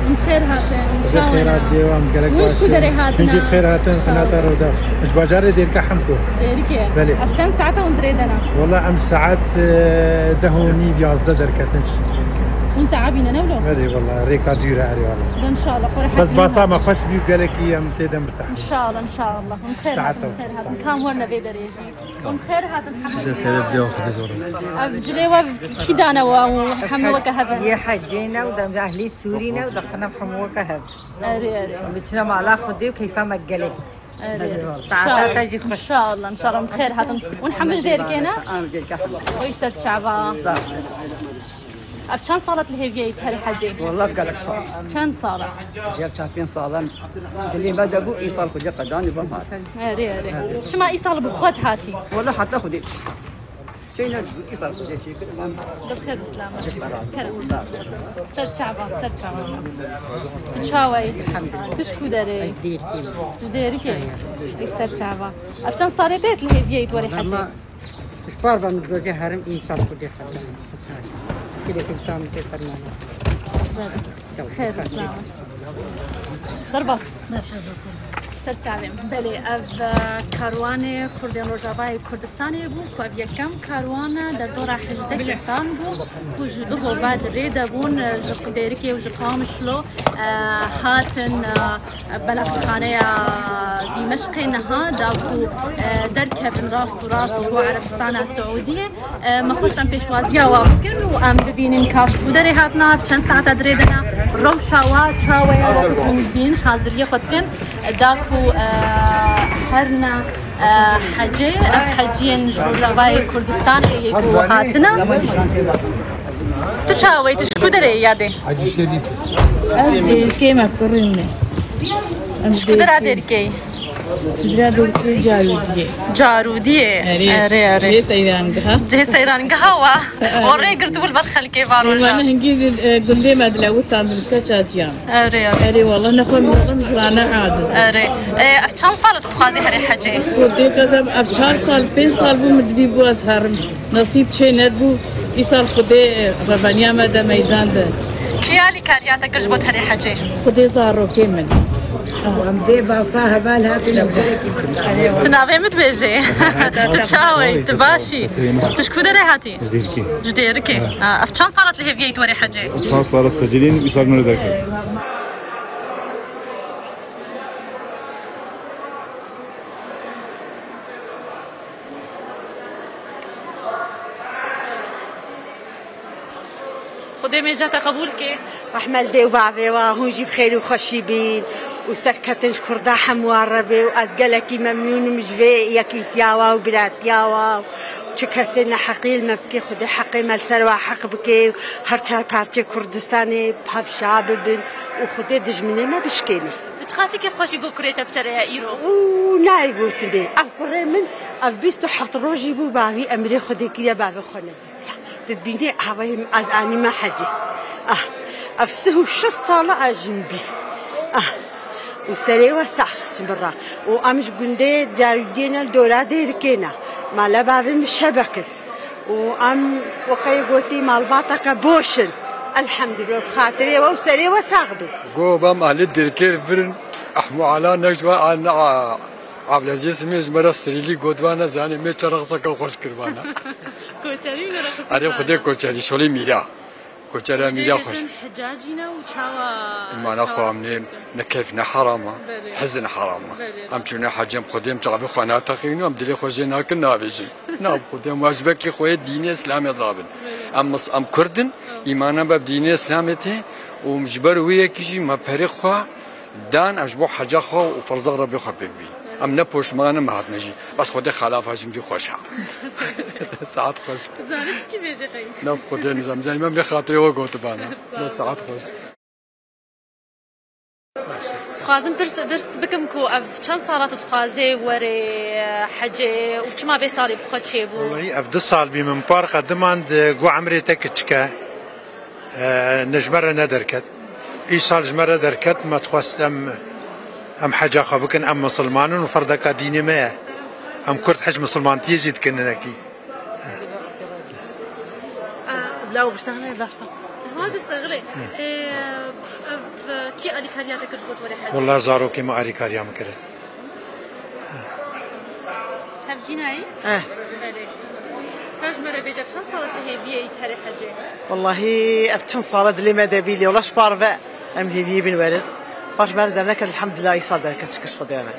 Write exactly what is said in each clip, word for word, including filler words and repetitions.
Em xêr hatin. Xêrat dêwa, em gelek baş. Hûn ji ku derê hatin? Hûn jî bi xêr hatin, xinata Rûdaw. Ji bajarê Dêrika Hemko. Dêrikê. Belê. Ev çend saeta hûn dirê de ne? Wela em saet, e, deh û nîv, yazdeh derketin ji Dêrikê. Hûn teabîne ne wilo? Belê wela, rêka dûr e, erê wela. De inşallah, xwe rêhet. Bes basa me xweş bî û gelekî em tê de mirtah. İnşallah, inşallah. Hûn xêr hatin, xêr hatin. Kam werne vê derê jî. Hûn xêr hatin, hemî. De seref de Xwedê zor. Ev cilê we kî dane we û hemî weke hev e? Yê hecê ne û de ehlî Sûrî ne û de xinem hemû weke hev. Erê, erê. Em biçine mala Xwedê û keyfa me gelek. Erê, erê. Saeta te jî xweş. İnşallah, inşallah. Em xêr hatin. Hûn hemî ji Dêrikê ne? Em Dêrikê hemî. Oy ser çava. Sağ ol. Ev çend sala tu li hêviyê yî tu herî hecê? Wela gelek sal. Çend sala? Ya çar pênc salan dilê me de bû, îsal Xwedê qedanî bim hat. Erê, erê. Çima îsal bi xwe hatî? Wela heta Xwedê. Çêne îsal Xwedê çêkir, bam. Bi xêr, bi selamet. Kerem. Ser çava, ser çava. Tu çawa yî? Elhamdülillah. Tu ji ku derê yî? Dêrikê. Ji Dêrikê. Ey ser çava. Ev çend salê te li hêviyê yî tu werî hecê? Ji par ve min dozê herim îmsal Xwedê xetan. Kilekî tam tê fermana. Xêr, selamet. Derbas. Merhaba. Ser çavê min. Belê, ev, e, karwanê Kurdên Rojavayê Kurdistanê bû, ku ev yekem karwan e, derdora hejdeh kesan bû, ku ji du hova di rê de bûn, e, ji Dêrikê û ji Qamişlo, e, hatin, e, Belafirxaneya Dîmeşqê niha da ku, e, derkevin rast û rast ji bo Erebistana Siûdiyê. E, me xwest em pêşwaziya wa bikin û em bibînin ka ji ku derê hatina, ev çend saeta dirê de ne, rewşa wa çawa ye, wekî hûn dibînin haziriyê xwe dikin, da ku, e, herine, e, hecê, ev heciyên ji Rojavayê Kurdistanê yê ku hatine. Tu çawa yî, tu ji ku derê yî yadê? Hacî Şerîf. Ez Dêrikê, me kurê min e. Tu ji ku dera Dêrikê yî? Ji dera Dêrikê Carûdiyê. Carûdiyê. Erê. Erê, erê. Cihê seyrangeha. Cihê seyrangeha wa. Erê. Wa rê girtibû li ber xelkê va rojan. Wana hingî, e, gundê me dilewitandin, keça ciyan. Erê, erê. Erê, wala nexwe min ji wana aciz. Erê. E, ev çend sal e tu dixwazî herî hecê? Xwedê qesem, ev çar sal, pênc sal bû min divî bû ez herim. Nesîb çê nedibû, îsal Xwedê revaniya me de meydan de. Kî alîkariya te kir ji bo te herî hecê? Xwedê zarokê min. Em vê basa heval hatin em gelekî. Tu navê min dibêjê? Tu çawa yî? Tu baş î? Tu ji ku derê hatî? Ji Dêrikê. Ji Dêrikê. Ha, ev çend sal e tu li hêviyê yî tu werî hecê? Çar sal e secilîn, îsal min derket. Xwedê mêja te qebûl ke. Rehme li dê û bavê wa, hûn jî bi xêr û xweşî bîn û serketin ji Kurda hemû wa re be û ez gelekî memnûn im ji vê yekîtiya wa û biratiya wa û çi kesê neheqî li me bike, Xwedê heqê me li ser wa heq bike û her çar parçeyê Kurdistanê bi hev şa bibin û Xwedê dijminê me bişkêne. Tu çiqasî kêfxweşî got kurê te bi te re ye îro? Û nayê gotinê. Ev kurê min, ev bîst û heft rojî bû, bavî emrê Xwedê kiriye, bavê xwe nedîtiye. Tu dibînî, havayê min ez anîme hecê. Ah, ev sih û şeş sal e ez jin bî. Ah, û serê we sax ji min re. Û em ji gundê Carûdiyê ne, li dora Dêrikê ne. Mala bavê min Şebek in. Û em wekî gotî malbateke boş in. Elhamdülillah, bi xatirê we û serê we sax be. Go bam alî Dêrikê vir in, ehmû ala ne ji we, a, ne, a, Abdelaziz min ji me re sirîlî got, vana zanê me çi rexseke xweş kir vana. Koçerî ne rexsî. Erê Xwedê koçerî, şolî mîra. Koçera mîra xweş. Hicacî ne û çawa? Îmana xwe em nê, ne keyf ne heram e, hizin heram e. Em çûne hecê, em Xwedê em çavê xwe nateqînin û em dilê xwe jê nakin navêjin. Na bi Xwedê em wajibekî xwe yê dînê Îslamê dirabin. Em mis-, em Kurd in, îmana me bi dînê Îslamê tê û ji ber wê yekî jî me perê xwe dan, em ji bo heca xwe û ferza Rebê xwe pêk bîn. Em ne poşman in, me hatine jî. Bes Xwedê xelafa jin vî xweş ha. Saet xweş. Zanî çikî bêje qey? Ne Xwedê nizam. Zanî me bê xatirê we gotibana. Ne saet xweş. Dixwazim pirs, pirs bikim ku ev çend sala tu dixwazê werê hecê û çima vê salê bi xwe çêbû? Wellahî ev du sal bî min parqa dimand, got emrê te kiçik e. E, ne ji me re nederket. Îsal ji me re derket, me dixwest em, em heca xwe bikin, em misilman in û ferdeka dînê me ye. Em Kurd hej misilmantiyê jî dikin hinekî. Law biştexile, daşta. Ha, diştexile. Ee, ev, e, Alîkariya te kir ji bo tu were hecê? Wala zarokê min alîkariya min kirin. Hevjînayî? Eh. Belê. Ka ji me re bêje, ev çend sal e tu hêviyê yî tu herî hecê? Wallahî ev çend sal e dilê me de bî lê wala ji par ve em hêviyê bîn werin. Paş me re derneket elhamdulillah îsal derket şikir ji Xwedê re.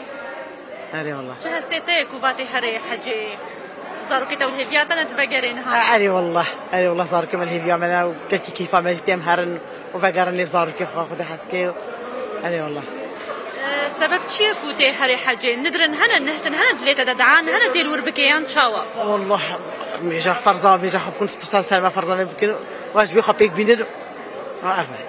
Erê wala. Çi hestê te ye ku vatê herê hecê? Zarokê te û hêviya te ne tu vegerê niha? Erê wala. Erê wala zarokê me li hêviya me ne û gelkî keyfa me jî tê em herin û vegerin lê zarokê xwe Xwedê hez kê. Erê wala. Sebeb çi ye ku tê herê hecê? Nidrin hene, nihtin hene, dilê te de dua hene tê li wir bike yan çawa? Wallah mêja ferza mêja xwe bikun fitişta ser me ferza me bikin. Wa ji bê xwe pêk bînin. Ha, ev e.